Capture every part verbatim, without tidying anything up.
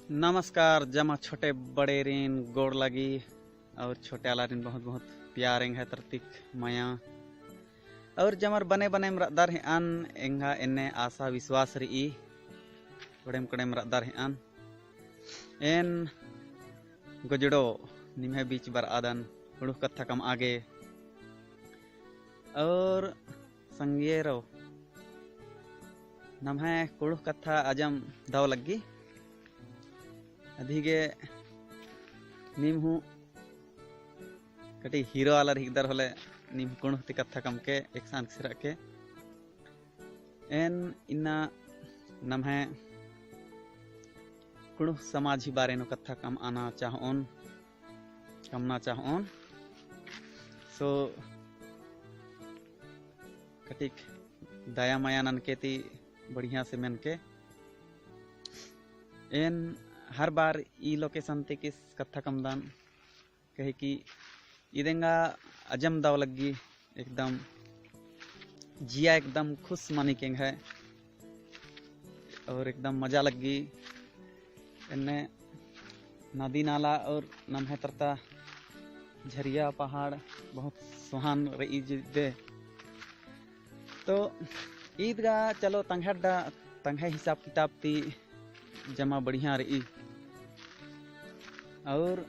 नमस्कार, जमा छोटे बड़ेरिन गोड़ लगी, और छोटे आलारिन बहुत बहुत प्यार, एंग्है तरतिक मया। और जमर बने बनेम रअदर हेअन, एंग्है एन्ने आशा विश्वास रई, कोड़ेम कोड़ेम रअदर हेअन। एन गोजड़ो निम्है बीच बरआदन कुँड़ुख़ कत्था कमआ गे। और संगेरो, नम्है कुँड़ुख़ कत्था अजम दव लग्गी। अदिगे नीम हूँ कटी hero आलर हिकदर होले नीम कुँड़ुख़ ती कत्था कमके एकसन किसरआ के। एन इन्ना नम्है कुँड़ुख़ समाज ही बारे नू कत्था कमआना चाहओन, कमना चाहओन। So, कटिक दया मया ननके ती बढ़िया से मेनके। एन हर बार ई location ती किस कत्था कमदन, कहे कि इदेंगा अजम दव लग्गी, एकदम जिया एकदम खुश मनी केंग्है और एकदम मजा लग्गी। एन्ने नदी नाला और नम्है तरता झरिया पहाड़ बहुत सुहान रई जिद्दे। तो ईद गा चलो तंग्है अड्डा, तंग्है हिसाब किताब ती जमा बढ़िया रई। और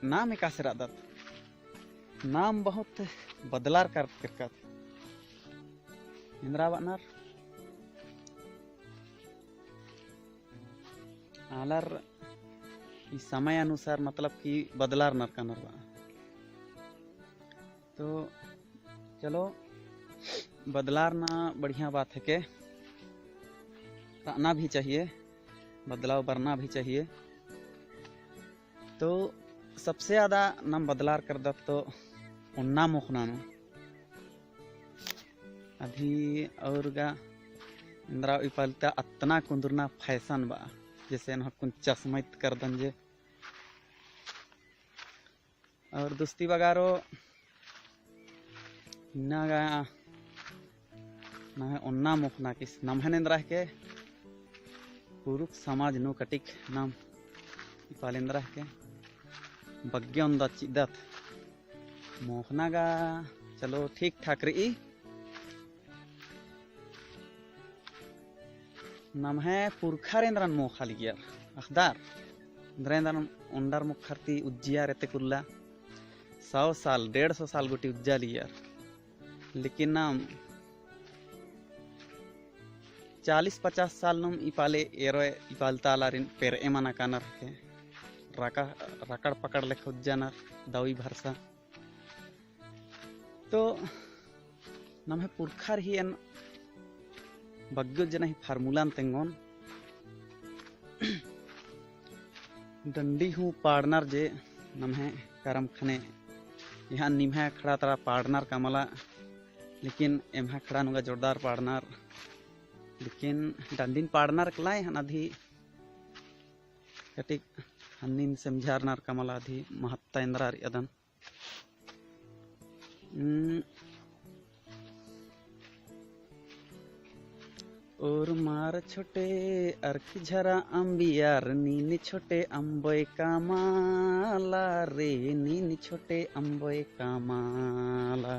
नाम एकासे रअदत, नाम बहुत बदलार कर केरकत। एन्दरा बअनर आलर ई समय अनुसार मतलब कि बदलार नरका नरवा। तो चलो, बदलारना बढ़िया बात हेके, रअना भी चाहिए, बदलाव बरना भी चाहिए। तो सबसे ज्यादा नाम बदलार करदत तो ओन्ना मोख़ना नू। अभी और गा एन्दरा इपालिता अतना कुन्दुरना fashion बा, जैसे नहकुन चश्मा इत करदन जे। और दुस्ती बगारो इन्ना गा नम्है ओन्ना मोख़ना किस नम्है एन्दरा हेके कुँड़ुख़ समाज नू कटिक नाम इपाल एन्दरा हेके बग्गे ओन्दा चिदत मोख़ना गा चलो ठीक ठाक रई। नम्है पुरखर एन्दरन मोख़ा लियर अख़दर, एन्दरा एन्दरन ओन्डर मोख़र ती उज्जियर एते कुल्ला सौ साल, डेढ़ सौ साल गूटी उज्जा लियर। लेकिन नाम चालीस पचास साल नुम इपाले एरो इपालता आलारिन पेरए मना कानर हेके। रका-, रकड़ पकड़ लेखा उज्जानर दवई भरसा। तो नम्है पुरखर ही एन बग्गे उज्जना ही formula न तेंगोन। डंडी हूँ पाड़नर जे नम्है करम खने यहाँ निम्है अखड़ा तरा पाड़नर का मला, लेकिन एम्है अखड़ा नू गा जोरदार पाड़नर, लेकिन डंडिन पाड़नर कला यहाँ अदी कटिक हन्निन समझारनर का मला अदी महत्ता एन्दरा रई अदन। हम्म। ओर्मर छोटे अरखी झरा अम्बियर, नीन छोटे अम्बोय कमला रे, नीन छोटे अम्बोय कमला।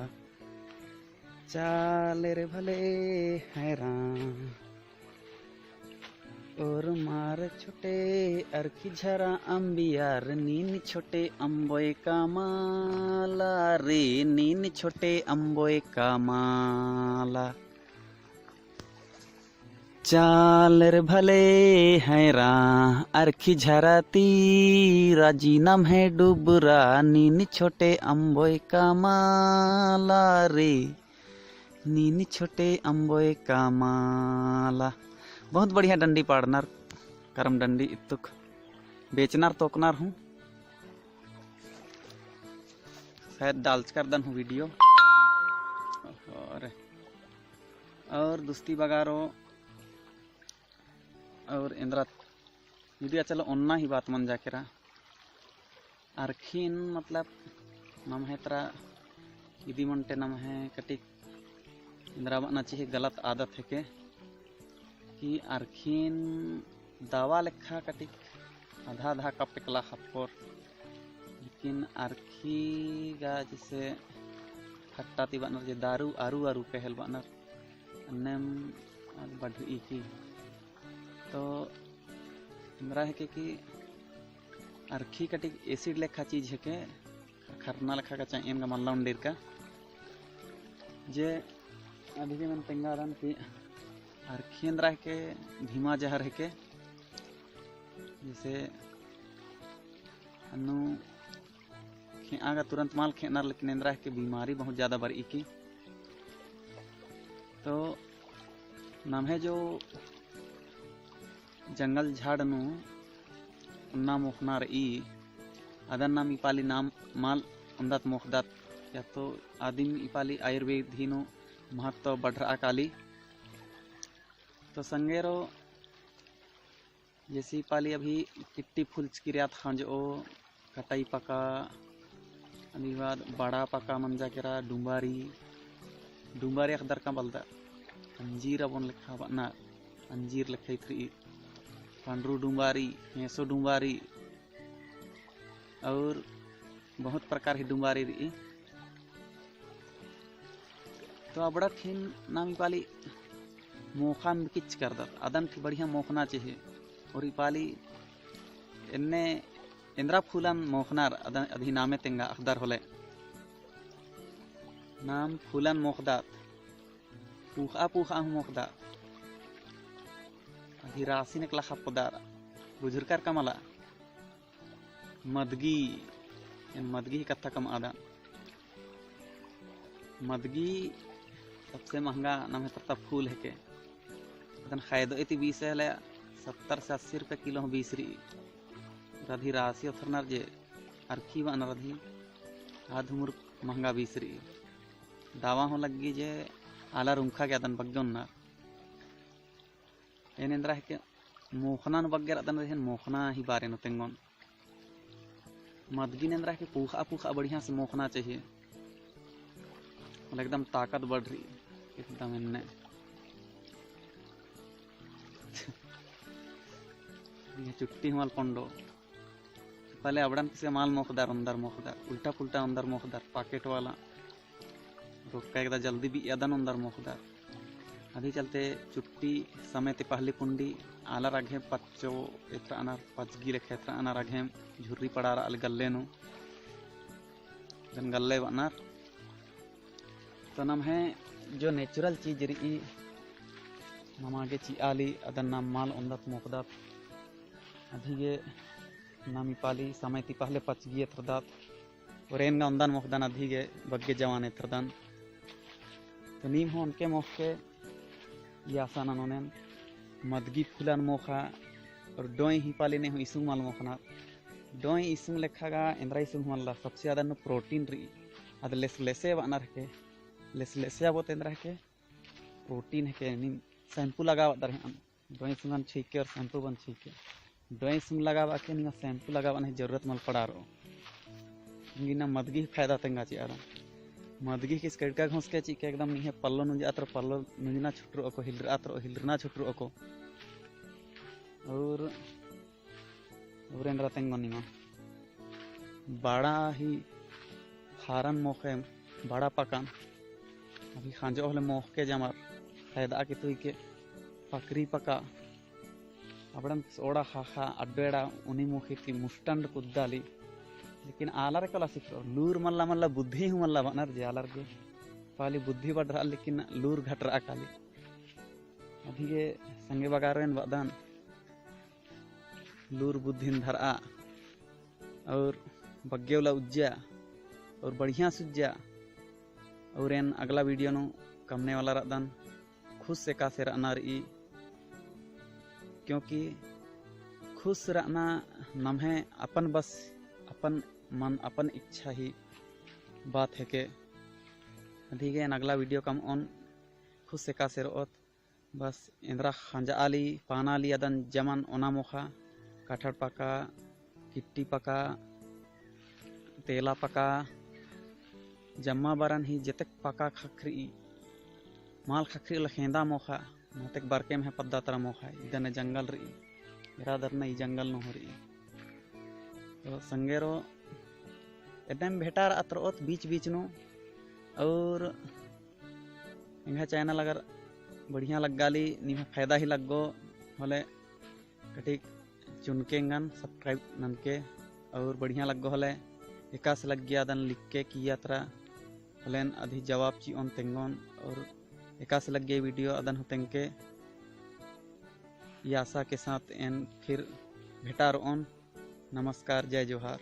चालेर भले हैरा। ओर्मर छोटे अरखी झरा अम्बियर, नीन छोटे अम्बोय कमला रे, नीन छोटे अम्बोय कमला। चालेर भले हैरा अरखी झरा तीरा, जी नम्है डुबरा, नीन छोटे अम्बोय कमला रे। नीन छोटे अम्बोय कमला। बहुत बढ़िया डंडी पाड़नर, करम डंडी इत्तुक बेचनर तोकनर हूँ। शायद डालचकर दन हूँ video। और, और दुस्ती बगारो और एन्दरा इदिया चलो ओन्ना ही बात मंजा केरा। अरखिन मतलब नम्है तरा इदी मंटे नम्है कटिक एन्दरा बअना चिहे गलत आदत हेके कि अरखिन दवा लेखा कटिक आधा आधा कप एकला ख़प्पोर। लेकिन अरखी गा जैसे खट्टा ती बअनर जे दारू आरू आरू कहल बअनर, अन्नेम आद बढ़रई की। तो एन्दरा हेके कि अरखी कटिक acid लेखा चीज हेके, खरना लेखा का चाहे एन गा मल्ला ओन्देरका। जे अभी के मन तेंगा रअदन कि अरखी एन्दरा हेके, भीमा जहर हेके। जैसे अन्नु खेआ गा तुरंत मल खेअनर, लेकिन एन्दरा हेके बीमारी बहुत ज्यादा बरई की। तो नम्है जो जंगल झाड़ नू ओन्ना मोख़ना रई, अदन नाम ई पाली नाम मल ओन्दत मोख़दत, या तो आदिम ई पाली आयुर्वेद ही नू महत्व बढ़रआ काली। तो संगेरो जैसे ई पाली अभी टिट्टी फूल चिकिरियात ख़ंजओ, कटई पका, अदी बाद बड़ा पका मंजा केरा, डुम्बारी, डुम्बारी अख़दर का बलदर, अंजीर अबोन लेखा बअनर, अंजीर लेखा इथरी, पंडरू डुम्बारी, हेंसो डुम्बारी, और बहुत प्रकार ही डुम्बारी रई। तो अबड़ा ठिन नाम ई पाली मोख़ा बिकिच करदत, अदन ठी बढ़िया मोख़ना चहे। और ई पाली एन्ने एन्दरा फूलन मोख़नर अदन, अदी नामे तेंगा अख़दर होले। नाम फूलन मोख़दत, पूख़ा पूख़ा हूँ मोख़दत, अदी रासिन एकला ख़प्पदर, बुझुरकर का मला। मदगी, एन मदगी ही कत्था कमआदन। मदगी सबसे महंगा नम्है तरता फूल हेके। अदन ख़ैदोय ती बीसे होले सत्तर से अस्सी रुपया किलो हूँ बीसरई। अदी रासी ओथरनर जे अरखी बअनर अदी, आद हूँ मुरुक महंगा बीसरई। दावा हूँ लग्गी जे आलर उंखा गे अदन बग्गे ओन्नर। एन एन्दरा हेके मोख़ना नू बग्गे रअदन, एन मोख़ना ही बारे नू तेंगोन। मदगीन एन्दरा हेके पूख़ा पूख़ा बढ़िया से मोख़ना चाहिए। मतलब एकदम ताकत बढ़रई, एकदम एन्ने। ये चुट्टी हूँ मल पोंडो। पहले अबड़न किसे मल मोख़दर, ओन्दर मोख़दर, उल्टा पुल्टा ओन्दर मोख़दर, packet वाला। रोक्का एकदा जल्दी बियादन ओन्दर मोख़दर। अदी चलते चुट्टी समय ती पहले पुंडी, आलर अगेम पच्चो एथरअनर, पचगी लेखा एथरअनर अगेम झुर्री पड़ारआ गल्ले नू। जन गल्ले बअनर। तो नम्है जो natural चीज रई, नमा गे चिआ ली, अदन नाम मल ओन्दत मोख़दत। अदी गे नाम ई पाली समय ती पहले पचगी एथरदत। और एन गा ओन्दन मोख़दन अदी गे बग्गे जवान एथरदन। तो नीम हूँ ओनके मोख़के ई आसा ननोन एन मदगी फूलन मोख़ा। और डोंय ही पाली ने हूँ इसुंग मल मोख़नर। डोंय इसुंग लेखा गा एन्दरा इसुंग मल्ला, सबसे ज्यादा नू protein रई। अद लेस लेसे बअनर हेके, लेस लेसे अबोत एन्दरा हेके, protein हेके, नीम shampoo लगाबअदर हेन। डोंय इसुंगन छुइके और shampoo बन छुइके। डोंय इसुंग लगाबआ के निंगा shampoo लगाबअना ही जरूरत मल पड़ारओ। निंगा मदगी ही फायदा तेंगा चिअदन। मदगी किस कड़का घोंस के चिके एकदम निंग्है पल्लो नुंजात रओ, पल्लो नुंजना छुटरओ को, हिलरआत रओ, हिलरना छुटरओ को। और और एन्दरा तेंगोन निमा। बड़ा ही फारन मोख़े, बड़ा पकान। अभी ख़ंजो होले मोख़के जमर, ख़ैदआ के तुई के पकरी पका। अबड़न ओड़ा ख़ाख़ा अड्डो एड़ा उनी मोख़ी ती मुस्टंड कुद्दा ली। लेकिन आलर कला सिखरो, लूर मल्ला मल्ला बुद्धि हूँ मल्ला बअनर जे आलर गे। पाली बुद्धि बढ़रआ लेकिन लूर घटरआ काली। अभी गे संगे बगारो एन बअदन। लूर बुद्धिन धरआ और बग्गे उल्ला उज्जा और बढ़िया से उज्जा। और एन अगला video नू कमने वाला रअदन खुश एकासे रअना रई, क्योंकि खुश रअना नम्है अपन बस, अपन मन, अपन इच्छा ही बात हेके। अदी गे एन अगला video कमओन खुश एकासे रओत। बस एन्दरा ख़ंजआ ली, पाना ली अदन जमन ओना मोख़ा, कटहर पका, किट्टी पका, तेला पका, जम्मा बरन ही जेतेक पका ख़क्खरई, मल ख़क्खरई उल्ला ख़ेंदा मोख़ा, नतेक बरके में पद्दा तरा मोख़ा, इदन जंगल रई, एरा दरना ई जंगल नू हूँ रई। तो संगेरो, एन्नेम भेंटार'अत र'ओत बीच बीच नू। और एंग्है channel अगर बढ़िया लग्गाली, निम्है फायदा ही लग्गो होले, कटिक चुनके एंगन subscribe ननके। और बढ़िया लग्गो होले, एकासे लग्गिया अदन लिखके किया तरा, होलेन अदही जवाब चि'ओन तेंगोन। और एकासे लग्गिया video अदन हूँ तेंगके। ई आशा के साथ एन फिर भेंटार'ओन। नमस्कार, जय जोहार।